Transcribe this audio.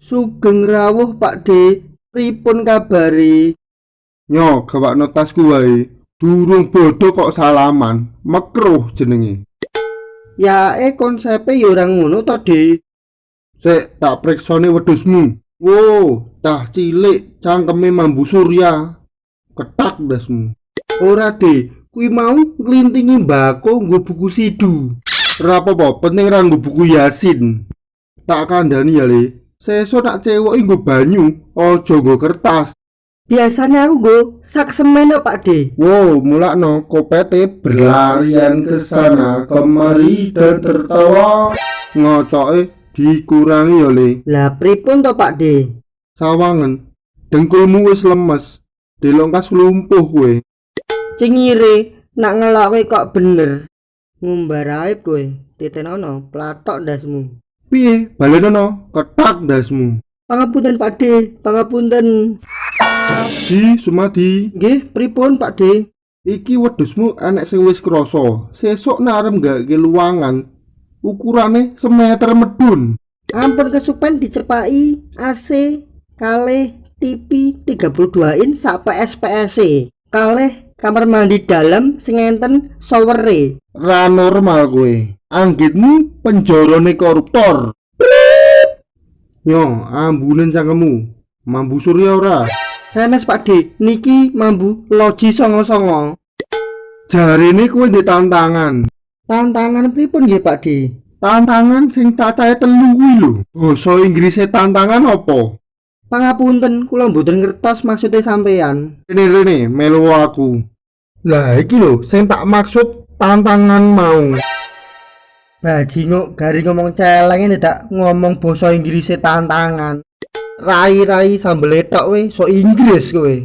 Sugeng rawuh, Pak De. Pripun kabare? Nyo, gawakno tasku wae. Durung bodho kok salaman. Mekruh jenenge. Ya konsepe ya ora ngono to, De. Sik tak priksane wedhusmu. Wo, cah cilik cangkeme mambu surya. Kethak ndasmu. Ora, De, kuwi mau nglintingi mbako nggo buku sidu. Ora apa-apa, penting ra nggo buku Yasin. Tak kandhani ya, Le. Sesuk tak cewoki nggo banyu, aja nggo kertas. Biasane aku nggo sak semen kok, Pak De. Wow, mulakno kopete berlarian ke sana kemari dan tertawa. Ngocoke dikurangi ya, Le. Lah, pripun to, Pak De? Sawangen, dengkulmu wis lemes. Delongkas lumpuh kowe. Cingire nak ngelokke kok bener. Ngumbar aib kowe, titenono plathok ndasmu. Piye? Balenono, kethak ndasmu. Pangapunten, Pak De, pangapunten. Di Sumadi, Nggih, pripun, Pak De? Iki wedhusmu enek sing wis krasa. Sesuk nek arep gaweke luwangan, ukurane semeter medun. Ampun kesupen dicepaki AC kalih TV 32 in sak PS-PS e. Kalih kamar mandi dalem sing enten showere. Ra normal kowe. Anggitmu penjarane koruptor. Nyo, ambunen cangkemmu. Mambu surya ora? Sanes, Pak De, niki mambu loji songo-songo. Jarene kowe ndek tantangan. Tantangan pripun nggih, Pak De? Tantangan sing cacahe telu kuwi lho. Basa Inggrise tantangan apa? Pangapunten, kula mboten ngertos maksude sampean. Rene, rene, melu aku. Lah, iki lho sing tak maksud tantangan mau. Bajinguk, gari ngomong celenge ndak ngomong basa Inggrise tantangan. Rai-rai sambel tok we sok Inggris kowe.